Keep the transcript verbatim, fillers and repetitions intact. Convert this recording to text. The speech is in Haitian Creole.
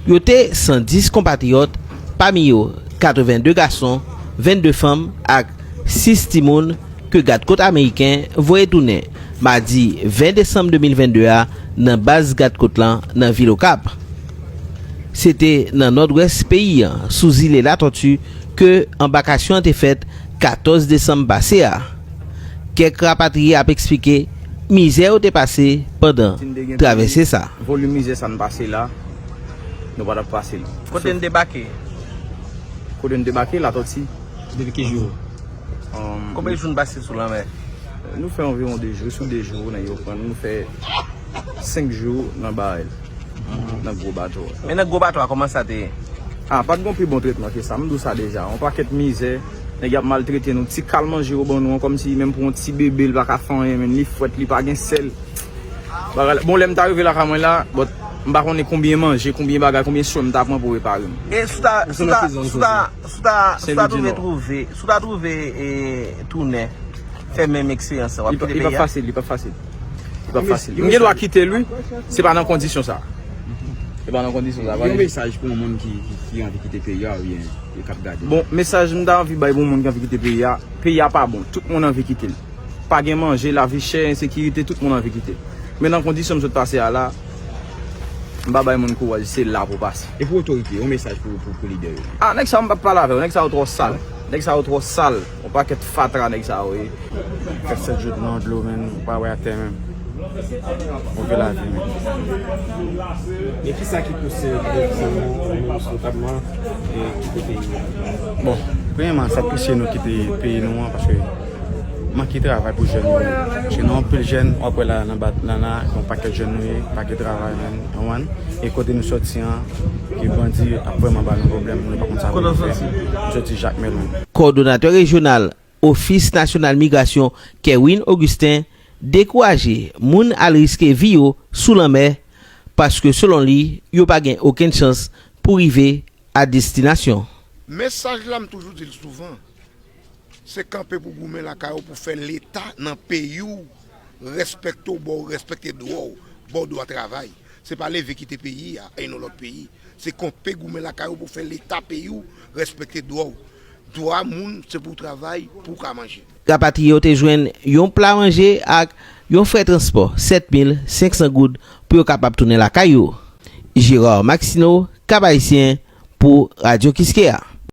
Yo te san dis konpatriyòt, pami yo katreven de gason, venn de fanm ak sis timoun ke gad kot ameriken voye tounen madi ven desanm de mil venn de a nan baz gad kot lan nan vil Okap. Se te nan nòdwès peyi an, sou zile Latòti, ke anbakasyon an te fèt katòz desanm pase a. Kèk rapatriye ap eksplike mizè yo te pase pandan travèse sa. Volim mizè sa n pase la, nou pa t ap pase l. Kote n debake? Kote n debake? Latòti. Depi ki jou? Konbyen jou n pase sou lanmè? Nou fè anviwon de jou, sou de jou, nèg yo pran nou, nou fè senk jou nan barèl, nan gwo bato a. Men nan gwo bato a, kòman sa te ye? A, pa t gon pi bon tretman ke sa, m di w sa deja. Yon pakèt mizè, nèg y ap maltrete nou, ti kal manje yo ban nou an, kòmsi menm pou yon ti bebe, l pa ka fè anyen, menm li frèt, li pa gen sèl. Bagay la, bon, lè m ta rive lakay mwen la, but, m pa konnen konbyen manje, konbyen bagay, konbyen swen m ta pran pou repare m. E si w ta, si w ta, si w ta, si w ta, si w ta twouve, twouve, si w ta twouve, e, tounen, fè menm eksperyans sa, w ap kite peyi a? Li p ap fasil, li p ap fasil. Li p ap fasil. M gen dwa kite l, wi. Se pa nan kondisyon sa. Se pa nan kondisyon sa. Yon mesaj pou yon moun ki, ki, ki anvi kite peyi a, oubyen, e k ap gade. Bon, mesaj m ta anvi bay pou yon moun ki anvi kite peyi a, peyi a pa bon. Tout moun anvi kite l. Pa gen manje, lavi chè, ensekirite, tout moun anvi kite. Men nan kondisyon m sot pase a la, m pa bay moun kouraj, se la pou pase. E pou otorite, yon mesaj pou, pou, pou lidè yo? A, nèg sa yo m p ap pale avè yo, nèg sa yo twò sal. Nèg sa yo twò sal. Yon pakèt fatra nèg sa yo ye. Fè sèt jou nan dlo, menn, ou pa wè atè menm. Move lavi, menn. E kisa ki pouse w kite peyi w, notabman, e kite peyi a? Bon, premyèman, sa k pouse nou kite peyi nou an, paske manke travay pou jèn yo. Paske nou anpil jèn, w ap wè la nan bat, nan la, yon pakèt jèn nou ye, pa gen travay menm, w konprann? E kote nou sòti an, ke bandi ap vrèman ba nou pwoblèm, nou pa konn sa pou nou fè. Nou sòti Jak Mèlon. Kowòdonatè rejyonal Ofis Nasyonal Migrasyon, Kerwin Augustin, dekouraje moun al riske vi yo sou lanmè, paske selon li, yo pa gen okenn chans pou rive a destinasyon. Mesaj la, m toujou di l souvan, se kanpe pou goumen lakay ou pou fè Leta nan peyi w respekte w, ba w, respekte dwa w, ba w dwa travay. Se pa leve kite peyi a, al nan lòt peyi. Se kanpe goumen lakay ou pou fè Leta peyi w respekte dwa w. Dwa moun, se pou w travay, pou w ka manje. Rapatriye yo te jwenn yon pla manje ak yon frè transpò sèt mil senk san goud pou yo kapab tounen lakay yo. Gérard Maxineau, Cap-Haïtien, pou Radyo Kiskeya.